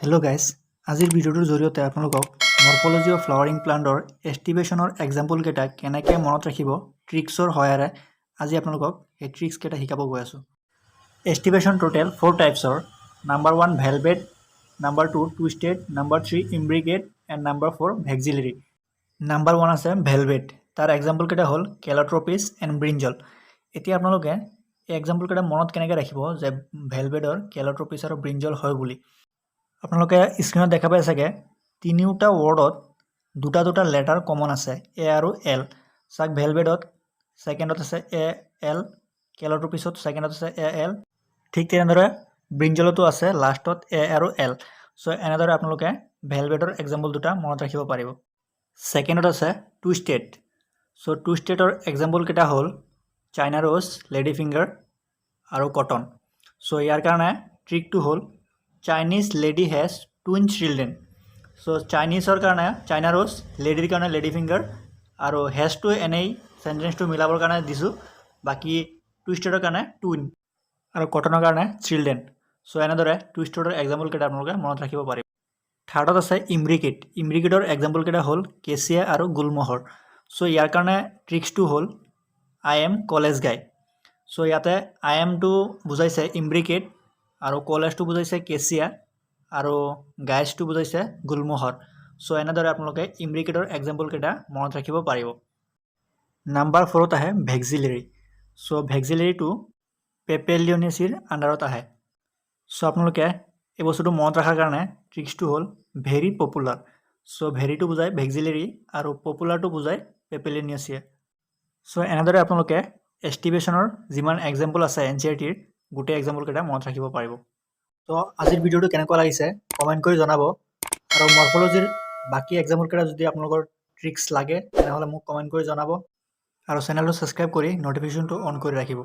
Hello' guys, আজিৰ ভিডিঅ'টোৰ জৰিয়তে আপোনালোকক মৰ্ফলজি অফ ফ্লাৱাৰিং প্লাণ্টৰ এষ্টিভেশ্যনৰ এক্সাম্পলকেইটা কেনেকৈ মনত ৰাখিব, ট্ৰিক্সৰ সহায়েৰে আজি আপোনালোকক সেই ট্ৰিক্সকেইটা শিকাব গৈ আছোঁ। এষ্টিভেশ্যন টোটেল ফ'ৰ টাইপছৰ। Number one, valvate, number two, twisted, number three, imbricate and number four, vexillary. Number one আছে ভেলভেট। তাৰ এক্সাম্পলকেইটা হ'ল কেল'ট্ৰপিছ এণ্ড ব্ৰিঞ্জল। এতিয়া আপোনালোকে এই এক্সাম্পলকেইটা মনত কেনেকৈ ৰাখিব যে ভেলভেটৰ কেল'ট্ৰপিছ আৰু ব্ৰিঞ্জল হয় বুলি? আপোনালোকে স্ক্ৰীণত দেখা পাই চাগে, তিনিওটা ৱৰ্ডত দুটা দুটা লেটাৰ কমন আছে, এ আৰু এল। চাওক, ভেলভেটত ছেকেণ্ডত আছে এ এল, কেল'ট্ৰপিছত ছেকেণ্ডত আছে এ এল, ঠিক তেনেদৰে ব্ৰিঞ্জলতো আছে লাষ্টত এ আৰু এল। চ' এনেদৰে আপোনালোকে ভেলভেটৰ এক্সাম্পল দুটা মনত ৰাখিব পাৰিব। ছেকেণ্ডত আছে টুইষ্টেড। চ' টুইষ্টেডৰ এক্সাম্পলকেইটা হ'ল চাইনা ৰ'জ, লেডি ফিংগাৰ আৰু কটন। চ' ইয়াৰ কাৰণে ট্ৰিকটো হ'ল "Chinese lady has twin children." চ' চাইনিজৰ কাৰণে চাইনা ৰ'জ, লেডিৰ কাৰণে লেডি ফিংগাৰ আৰু হেজটো এনেই চেণ্টেঞ্চটো মিলাবৰ কাৰণে দিছোঁ। বাকী টুইষ্টেডৰ কাৰণে টুইন আৰু কটনৰ কাৰণে চিলড্ৰেন। চ' এনেদৰে টুইষ্টেডৰ এক্সাম্পলকেইটা আপোনালোকে মনত ৰাখিব পাৰিব। থাৰ্ডত আছে ইমব্ৰিকেট। ইমব্ৰিকেটৰ এক্সাম্পলকেইটা হ'ল কেচিয়া আৰু গুলমোহৰ। চ' ইয়াৰ কাৰণে ট্ৰিক্সটো হ'ল "I am college guy." চ' ইয়াতে আই এমটো বুজাইছে ইমব্ৰিকেট আৰু কলেজটো বুজাইছে কেচিয়া আৰু গাইজটো বুজাইছে গুলমোহৰ। চ' এনেদৰে আপোনালোকে ইমব্ৰিকেটৰ এক্সাম্পলকেইটা মনত ৰাখিব পাৰিব। নাম্বাৰ ফ'ৰত আহে ভেক্সিলেৰী। চ' ভেক্সিলেৰীটো পেপেলিয়নেচিৰ আণ্ডাৰত আহে। চ' আপোনালোকে এই বস্তুটো মনত ৰখাৰ কাৰণে ট্ৰিক্সটো হ'ল ভেৰি পপুলাৰ। চ' ভেৰিটো বুজায় ভেক্সিলেৰী আৰু পপুলাৰটো বুজায় পেপেলিয়নেচিয়া। চ' এনেদৰে আপোনালোকে এষ্টিভেশ্যনৰ যিমান এক্সাম্পল আছে এনচিইআৰটিৰ, গোটেই এক্সাম্পলকেইটা মনত ৰাখিব পাৰিব। ত' আজিৰ ভিডিঅ'টো কেনেকুৱা লাগিছে কমেণ্ট কৰি জনাব আৰু মৰ্ফলজিৰ বাকী এক্সাম্পলকেইটা যদি আপোনালোকৰ ট্ৰিক্স লাগে, তেনেহ'লে মোক কমেণ্ট কৰি জনাব আৰু চেনেলটো ছাবস্ক্ৰাইব কৰি ন'টিফিকেশ্যনটো অন কৰি ৰাখিব।